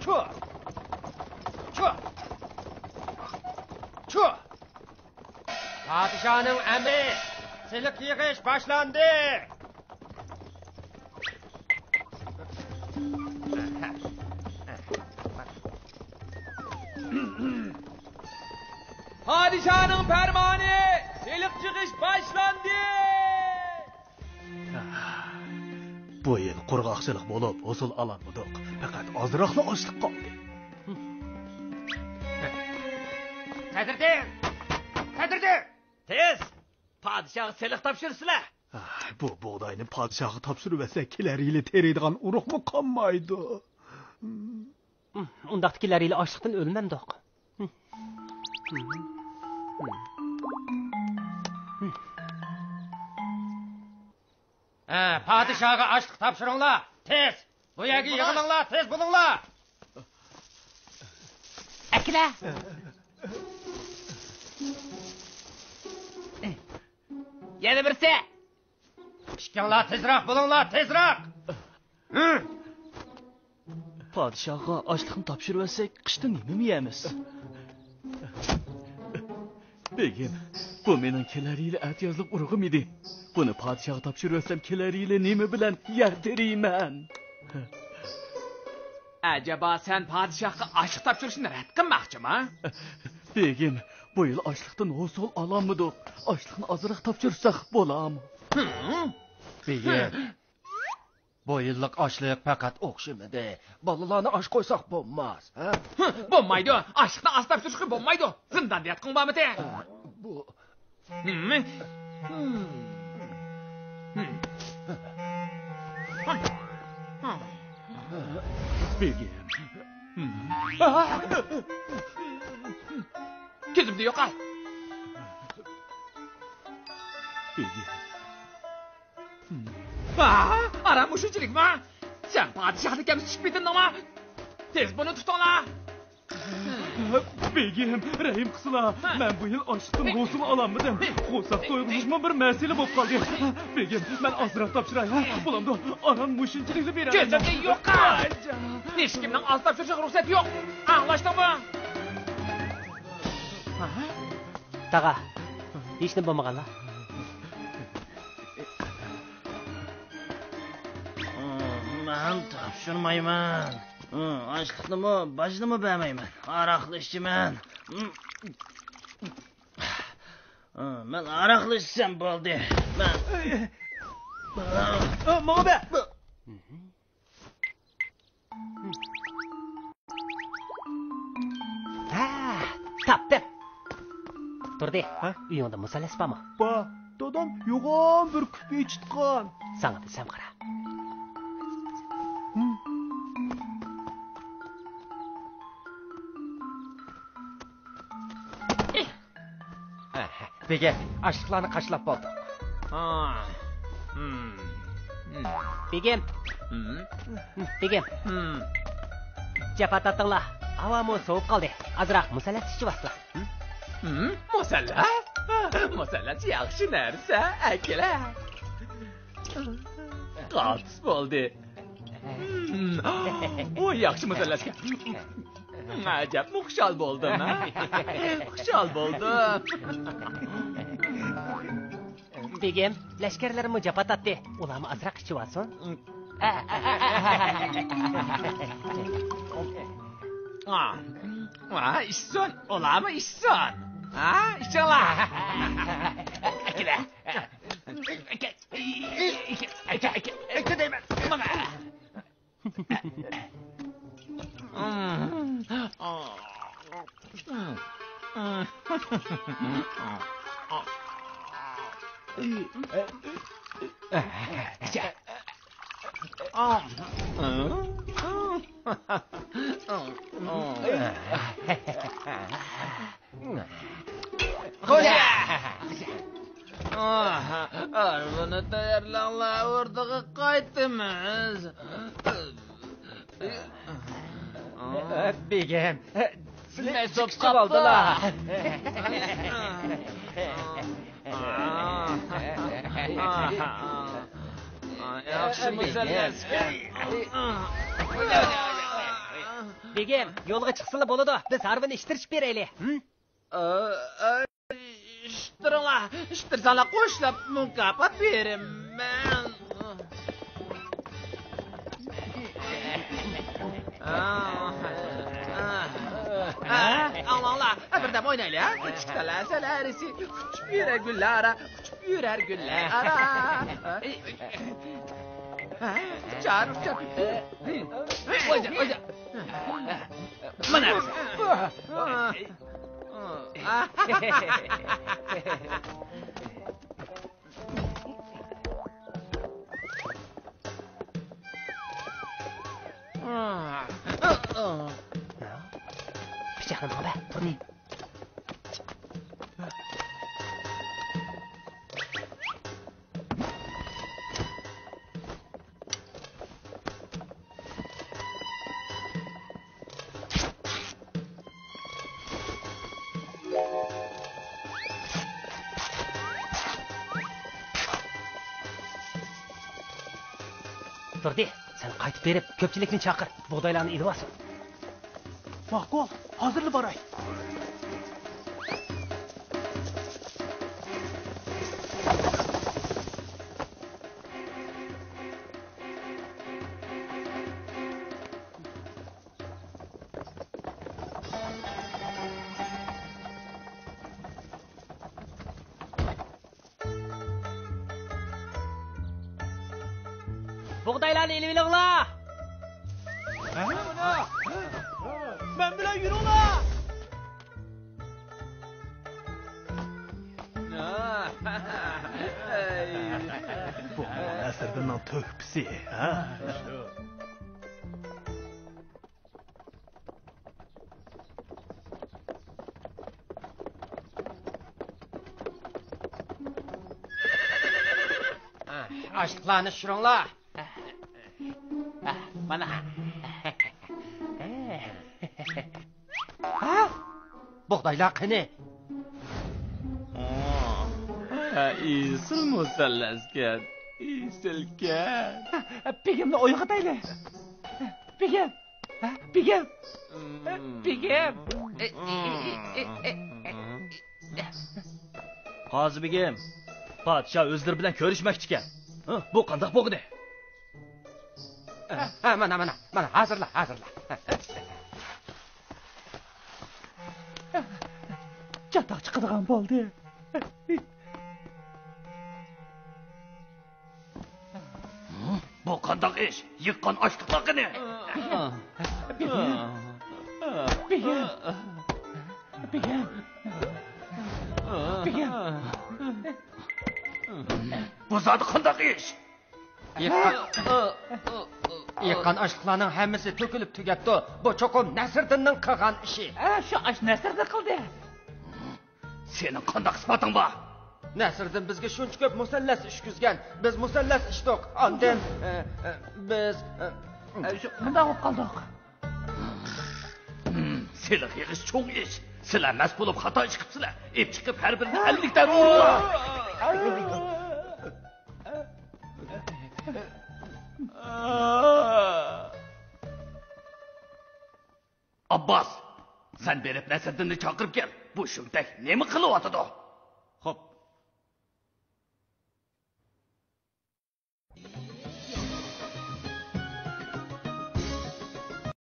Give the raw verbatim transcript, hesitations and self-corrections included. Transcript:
چۇ! چۇ! چۇ! پادىشاھنىڭ ئەمرى! سېلىق يىغىش باشلاندى! پادىشاھنىڭ پەرمانى! سېلىق يىغىش باشلاندى! بۇ يىل قۇرغاقچىلىق بولۇپ، ھوسۇل ئالالمىدۇق. پەقەت ئازراقلا ئاشلىق قالدى. سەدرىدىن! سەدرىدىن! تېز! پادىشاھقا سېلىق تاپشۇرسىلە! بۇ بۇغداينى پادىشاھقا تاپشۇرۇۋەتسەك، كېلەر يىلى تېرىيدىغان ئۇرۇقمۇ قالمايدۇ. ئۇنداقتا كېلەر يىلى ئاچلىقتىن ئۆلمەمدۇق. ھە، پادىشاھقا ئاشلىق تاپشۇرۇڭلار، تېز! بۇ يەرگە يىغىلىڭلار، تېز بولۇڭلار! ئەكىلە! يەنە بىرسى! ئىككىڭلار تېزراق بولۇڭلار، تېزراق! پادىشاھقا ئاشلىقنى تاپشۇرۇۋەتسەك، قىشتا نېمىمۇ يەيمىز؟ بېگىم، بۇ مېنىڭ كېلەر يىلى ئەتىيازلىق ئۇرۇغۇم ئىدى. بۇنى پادىشاھقا تاپشۇرۇۋەتسەم، كېلەر يىلى نېمە بىلەن يەر تېرىيمەن؟ ئەجەبا، سەن پادىشاھقا ئاشلىق تاپشۇرۇشنى رەت قىلماقچىما؟ بېگىم، بۇ يىل ئاشلىقتىن ھوسۇل ئالالمىدۇق. ئاشلىقنى ئازراق تاپشۇرساق بولامۇ؟ ھىم؟ بېگىم، بۇ يىللىق ئاشلىق پەقەت ئوخشىمىدى. بالىلارنى ئاچ قويساق بولماس، ھە؟ ھىم، بولمايدۇ. ئاشلىقنى ئاز تاپشۇرۇشقا بولمايدۇ. زىنداندا ياتقۇڭ بارمىدى؟ بۇ ھىم. بېگىم. كۆزۈمدىن يوقال. بېگىم. ئاران مۇشۇنچىلىكما؟ سەن پادىشاھنى كەمسىتىشكە پېتىندىڭما؟ تېز بۇنى تۇتۇڭلار. بېگىم، رەھىم قىلسىلا، مەن بۇ يىل ئاشلىقتىن ھوسۇل ئالالمىدىم. قورساق تويغۇزۇشمۇ بىر مەسىلە بولۇپ قالدى. بېگىم، مەن ئازراق تاپشۇراي، ھە؟ بولامدۇ؟ ئاران مۇشۇنچىلىكلا بېرەلەيمەن. كۆزۈمدىن يوقال! ھېچكىمنىڭ ئاز تاپشۇرۇشىغا رۇخسەت يوق. ئاڭلاشتىڭمۇ؟ تاغا، ھېچنېمە بولمىغانلا. مەن تاپشۇرمايمەن. ئاشلىقنىمۇ، باجنىمۇ بەرمەيمەن. ھاراقلا ئىچىمەن. مەن ھاراقلا ئىچسەم بولدى. مەن ماڭا بەر. ھە، تاپتىم. تۇردى، ھە؟ ئۆيۈڭدە مۇسەللەس بارمۇ؟ بار. دادام يوغان بىر كۈپە ئېچىتقان. ساڭا دېسەم قارا. ھىم. بېگىم، ئاشلىقلارنى قاچىلاپ بولدۇق. بېگىم. بېگىم. جاپا تارتىڭلار. ھاۋامۇ سوۋۇپ قالدى. ئازراق مۇسەللەس ئىچىۋالسىلا. مۇسەللەس؟ مۇسەللەس ياخشى نەرسە، ئەكېلە. قالتىس بولدى. ھىم، ئۇ ياخشى مۇسەللەسكەن. ئەجەبمۇ خۇشال بولدۇم، ھە؟ خۇشال بولدۇم. بېگىم، لەشكەرلىرىمۇ جاپا تارتتى. ئۇلارمۇ ئازراق ئىچىۋالسۇن. ئا، ئا، ئىچسۇن، ئۇلارمۇ ئىچسۇن. ھە، ئىچىڭلار. ئەكە دەيمەن، ماڭا. خوجا! ئاھ، ھارۋىنى تەييارلاڭلار، ئوردىغا قايتىمىز. بېگىم، بىلمەي سوپ قاپتۇ. بېگىم، يولغا چىقسىلا بولىدۇ. بىز ھارۋىنى ئىشتىرىشىپ بېرەيلى. ھىم؟ ئىشتىرىڭلار، ئىشتىرساڭلار قوشلاپ مۇكاپات بېرىمەن. ئاڭلاڭلار، بىردەم ئوينايلى، ھە؟ كۈچۈك تالاسىلەرسى، ئۇچۇپ يۈرەر گۈللەر ئارا، ئۇچۇپ يۈرەر گۈللەر ئارا. ئۇچار، ئۇچار. مانا. پىچاقنى ماڭا بەر، تۇرنى. تۇردى، سەن قايتىپ بېرىپ، كۆپچىلىكنى چاقىر، بۇغدايلارنى ئېلىۋالسۇن. ماقۇل، ھازىرلا باراي. بۇغدايلارنى ئېلىۋېلىڭلار! مەن بىلەن يۈرۈڭلار! بۇ نەسىردىننىڭ تۆھپىسى، ھە؟ ئاشلىقلارنى چۈشۈرۈڭلار. مانا. ھە؟ بۇغدايلار قېنى؟ ئېسىل مۇسەللەسكەن، ئېسىلكەن. بېگىمنى ئويغىتايلى. بېگىم. بېگىم! بېگىم! قازى بېگىم، پادىشاھ ئۆزلىرى بىلەن كۆرۈشمەكچىكەن. ھە، بۇ قانداق بولغىنى؟ ھە، مانا، مانا، مانا، ھازىرلا، ھازىرلا. چاتاق چىقىدىغان بولدى. بۇ قانداق ئىش؟ يىغقان ئاشلىقلار قېنى؟ بېگىم! بېگىم! بېگىم! بېگىم! بۇ زادى قانداق ئىش؟ يىغقان، يىغقان ئاشلىقلارنىڭ ھەممىسى تۆكۈلۈپ تۈگەپتۇ. بۇ چوقۇم نەسىردىننىڭ قىلغان ئىشى. ھە، شۇ ئاش نەسىردىن قىلدى. سېنىڭ قانداق ئىسپاتىڭ بار؟ نەسىردىن بىزگە شۇنچە كۆپ مۇسەللەس ئىچكۈزگەن. بىز مۇسەللەس ئىچتۇق. ئاندىن، ئە، ئە، بىز، ئە، ئە، شۇ، مۇنداق بولۇپ قالدۇق. سېلىق يىغىش چوڭ ئىش. سىلەر مەس بولۇپ خاتا ئىش قىپسىلەر. ئېپ چىقىپ ھەر بىرىنى ئەللىك دەررۇ ئۇرۇڭلار. ئابباس، سەن بېرىپ نەسىردىننى چاقىرىپ كەل. بۇ شۇمتەك نېمە قىلىۋاتىدۇ؟